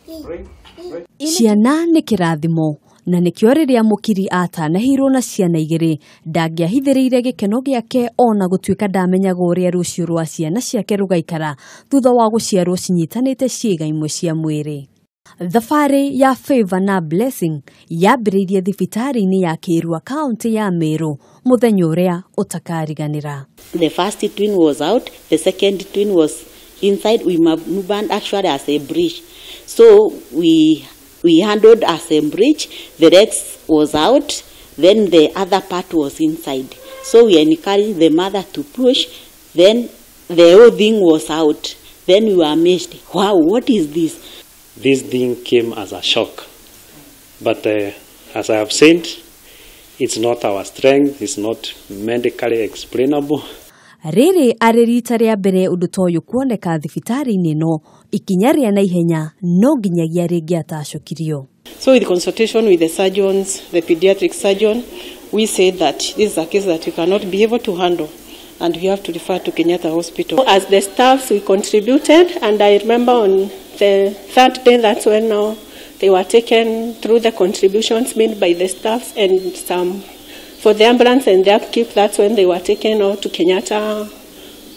Ciana nĩ kĩrathimo na nĩkĩo rĩrĩa Mũkiri atanahirwo na ciana igĩrĩ ndangĩahithĩrĩire gĩkeno gĩake ona gũtuĩka ndamenyaga ũrĩa rũciũ rwa ciana ciake rũgaikara thutha wa gũciarwo cinyitanĩte ciĩga imwe cia mwĩrĩ. Thabarĩ ya Favor na Blessing yambĩrĩirie thibitarĩ-inĩ ya Kĩrua kaunti ya Meru mũthenya ũrĩa ũtakariganĩra. The first twin was out, the second twin was inside. We moved actually as a bridge. So we handled as a bridge, the legs was out, then the other part was inside. So we encouraged the mother to push, then the whole thing was out. Then we were amazed. Wow, what is this? This thing came as a shock. But as I have said, it's not our strength, it's not medically explainable. Rĩrĩ arĩ rita rĩa mbere ũndũ ta ũyũ kuoneka thibitarĩ-inĩ ĩno, ikinya rĩa naihenya no nginyagia rĩngĩatacũkirio. So with consultation with the surgeons, the pediatric surgeon, we said that this is a case that we cannot be able to handle and we have to refer to Kenyatta Hospital. As the staffs, we contributed, and I remember on the third day, that's when now they were taken through the contributions made by the staffs and some for the ambulance and the upkeep, that's when they were taken out to Kenyatta,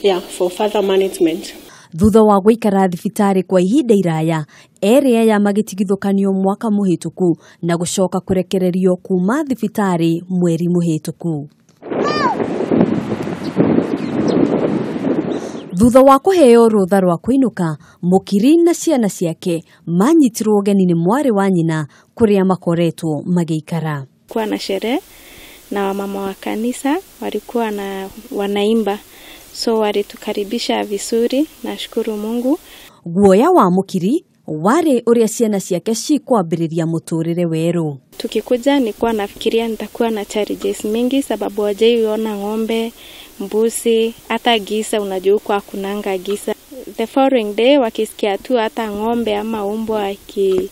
yeah, for further management. Thutha wa gũikara thibitarĩ kwa ihinda iraya, erĩ aya magĩtigithũkanio mwaka mũhĩtũku na gũcoka kũrekererio kuma thibitarĩ mweri mũhĩtũku. Thutha wa kũheo rũtha rwa kũinũka, Mũkiri na ciana ciake manyitirwo ũgeni nĩ mwarĩ wa nyina kũrĩa makoretwo magĩikara. Kuwa na sherehe na wamama wa kanisa walikuwa na wanaimba, so walitukaribisha vizuri, nashukuru Mungu. Guoya wa Mũkiri warĩ ũrĩa ciana ciake cikwambĩrĩria mũtũrĩre werũ. Tukikuja nilikuwa nafikiria nitakuwa na challenges mingi sababu hawajaiona ng'ombe, mbuzi, hata gisa. Unajua huko hakunanga gisa. The following day wakisikia tu hata ng'ombe ama umbwa iki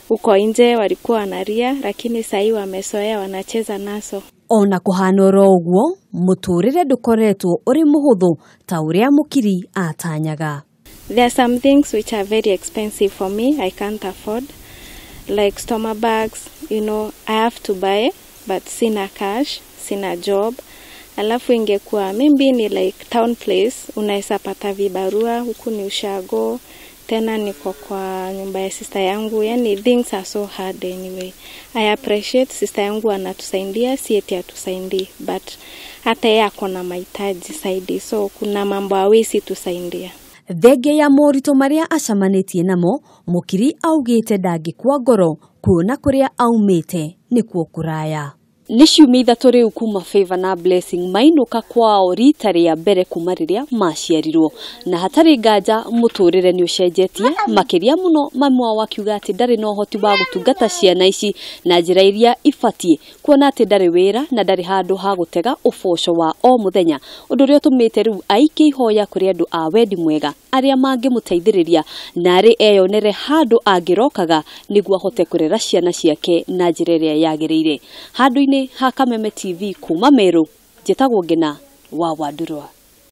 uko nje walikuwa wanalia, lakini sahii wamezoea, wanacheza naso. Ona kuhana oro ũguo, mũtũrĩre ndũkoretwo ũrĩ mũhũthũ ta ũrĩa Mũkiri atanyaga. There are some things which are very expensive for me, I can't afford, like stomach bags, you know, I have to buy, but sina cash, sina job. Alafu ingekuwa maybe ni like town place, unaweza pata vibarua, huku ni ushago, tena niko kwa nyumba ya sister yangu, yani things are so hard anyway. I appreciate sister yangu anatusaidia, si eti atusaidii, but hata yeye ako na mahitaji zaidi, so kuna mambo hawezi tusaidia. Thenge ya moritũ marĩa acemanĩtie namo, Mũkiri augĩte ndangĩkua ngoro kuona kũrĩa aumĩte nĩkuo kũraya. Nĩ ciumia ithatũ rĩu kuma Favor na Blessing mainũka kwao rita rĩa mbere kuma rĩrĩa maciarirwo, na hatarĩ nganja mũtũrĩre nĩ ũcenjetie makĩria mũno mami wao akiuga atĩ ndarĩ na ũhoti wa gũtungata ciana ici na njĩra iria ibatiĩ, kuona atĩ ndarĩ wĩra na ndarĩ handũ ha gũtega ũboco wa o mũthenya, ũndũ ũrĩa ũtũmĩte rĩu aikie ihoya kũrĩ andũ a wendi mwega arĩa mangĩmũteithĩrĩria na arĩ eyonere handũ angĩrokaga nĩguo ahote kũrera ciana ciake na njĩra ĩrĩa yagĩrĩire. Handũ-inĩ ha Kameme TV kuma Meru, njĩtagwo Ngina wa Wandurwa.